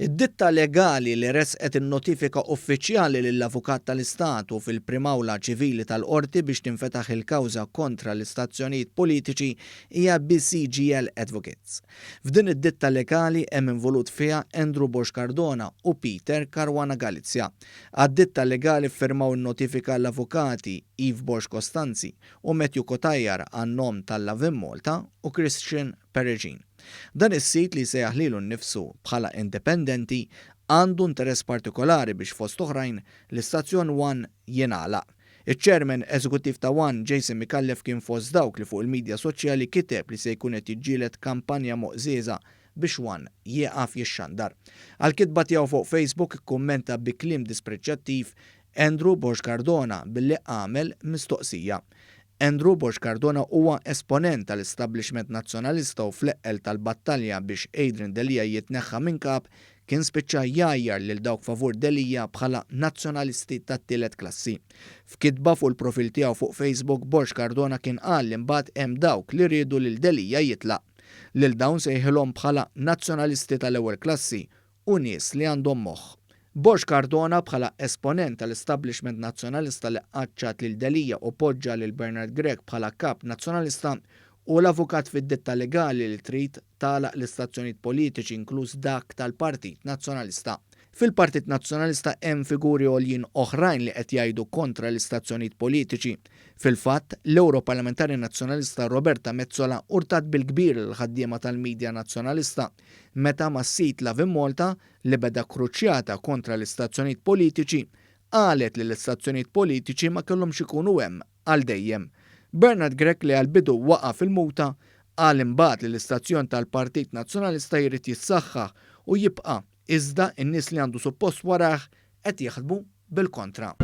Id-ditta legali li ressqet in-notifika uffiċjali lill-Avukat tal-Istat u fil-Prim'Awla Ċivili tal-Qorti biex tinfetaħ il-kawża kontra l-istazzjonijiet politiċi hija BCGL Advocates. F'din id-ditta legali hemm involut fiha Andrew Borg Cardona u Peter Caruana Galizia. Għad-ditta legali ffirmaw in-notifika l-avukati Eve Borg Costanzi u Matthew Cutajar għan-nom tal-Lovin Malta u Christian Peregin. Dan is-sit li jsejjaħ lilu nnifsu bħala indipendenti għandu interess partikolari biex fost oħrajn l-istazzjon One jingħalaq. Iċ-Chairman Eżekuttiv ta' One, Jason Micallef kien fost dawk li fuq il-midja soċjali kiteb li se jkun qed jiġġieled kampanja moqżieża biex One jieqaf jixxandar. Għall-kitba tiegħu fuq Facebook ikkummenta bi kliem dispreġġjattiv Andrew Borg Cardona billi għamel mistoqsija. Andrew Borg Cardona huwa esponent tal-establishment Nazzjonalista u fl-eqqel tal-battalja biex Adrian Delia jitneħħa minn kap kien spiċċa jgħajjar lil dawk favur Delia bħala Nazzjonalisti tat-tielet klassi. F'kitba fuq il-profil tiegħu fuq Facebook Borg Cardona kien qal li mbagħad hemm dawk li riedu lil Delia jitlaq. Lil dawn sejħilhom bħala Nazzjonalisti tal-ewwel klassi u nies li għandhom moħħ. Borg Cardona bħala esponent tal-establishment Nazzjonalista li qaċċat lil Delia u poġġa lil Bernard Grech bħala kap Nazzjonalista u l-avukat fid-ditta legali li trid tagħlaq l-istazzjonijiet politiċi inkluż dak tal-Partit Nazzjonalista. Fil-Partit Nazzjonalista hemm figuri għoljin oħrajn li qed jgħidu kontra l-istazzjonijiet politiċi. Fil-fatt, l-Ewroparlamentari Nazzjonalista Roberta Metsola urtat bil-kbir l-ħaddiema tal-midja Nazzjonalista meta mas-sit Lovin Malta li beda kruċjata kontra l-istazzjonijiet politiċi, qalet li l-istazzjonijiet politiċi ma kellhomx ikunu hemm għal dejjem. Bernard Grech li għall-bidu waqa' fil-muta, qal imbagħad li l-istazzjon tal-Partit Nazzjonalista jrid jissaħħaħ u jibqa' iżda n-nies li għandu suppost warajh qed jaħdmu bil-kontra.